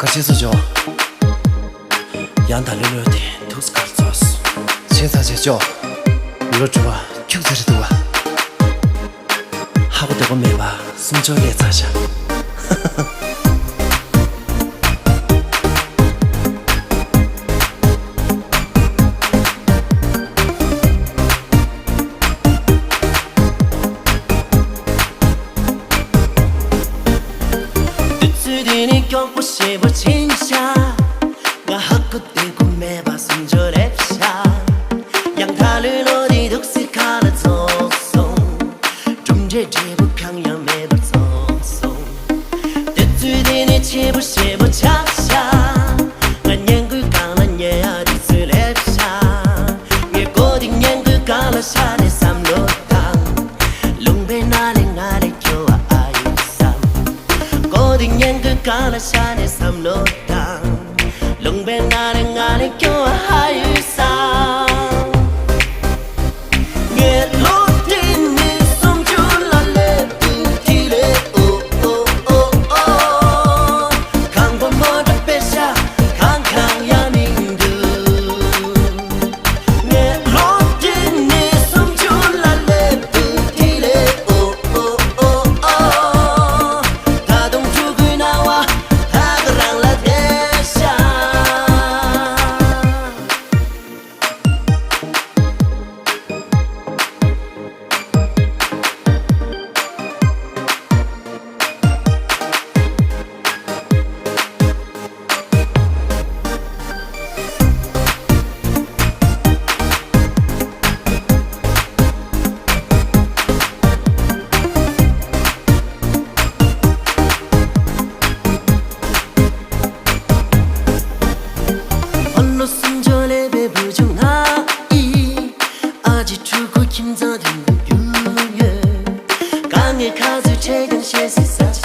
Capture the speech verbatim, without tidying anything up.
གར་ཆེན་སོ་ཅོ། ཡང་ད་ལོ་ལོ་དེ་ཐུགས་གར་ཚོགས། ཆེ་ས་ཆེ་ཅོ། ལོ་དྲུག་པ་ཁྱུག་ཚེ་རེད་འདུག་བ། ཧ་གོ་བདེ་པོ་མེད་པ་སུམ་ཅོ་ལས་ཚར་ཤག་དུས་ཚོད་འདི་ནི་མགྱོགས་པོ་ཞེ་པོ་ཕྱིན་ཤག་ང་ཧ་གོ་བདེ་པོ་མེད་པ་སུམ་ཅོ་རེད་ཤག་ཡང་ད་ལོའི་ལོ་འདི་འདུག་སེ་ཁ་ལ་ཚོགས་སོང་། གྲུབ་འབྲས་འབྲས་བུ་གང་ཡང་མེད་པར་ཚོགས་སོང་། དུས་ཚོད་འདི་ནི་ཕྱི་པོ་ཞེ་པོ་ཆགས་ཤག་ང་བརྙན་འགུལ་སྒང་ལ་ཉལ་ཡ་དུས་ཚོད་སླེབས་ཤག་ངས་མགོ་འདི་བརྙན་འགུལ་སྒང་ལ་བཞག་ནས་བསམ་བློ་བཏང་། ལུང་པའི་ནང་ལས་ང་ལས་སྐྱོ་བ་ཨ་ཡོད་བསམ། མགོ་འདི་བརྙན་འགུལ་སྒང་ལ་བཞག་ནས་བསམ་བློ་བཏང་། ལུང་པའི་ནང་ལས་ང་ལས་སྐྱོ་བ་ཨ་ཡོད་བསམ། ངས་ལོ་དེ་ནས་སུམ་ཅུ་ལ་སླེབས་དུས་དེ་ལས་ཨོ་ཨོ་ཨོ་ཨོ། གང་པོ་མོ་འདྲ་པེ་ཤ་གང་གང་ཡང་མི་འདུག་ངས་ལོ་དེ་ནས་སུམ་ཅུ་ལ་སླེབས་དུས་དེ་ལས་ཨོ་ཨོ་ཨོ་ཨོ། ད་དུང་ཕྲུ་གུའི་སྣང་བ་ད་ག་རང་ལ་བསྡད་ཤག་ཕོ་ལོ་སུམ་ཅུ་སླེབས་པའི་བུ་ཆུང་ང་ཡིས་ཨ་ཅེ་ཕྲུ་གུ་ཁྱིམ་ཚང་མཐུན་པོ་རྒྱུགས་ཡོད། དཀའ་ངལ་ག་ཚོད་འཕྲད་ཀྱང་གཞན་སེམས་ས་ཆ་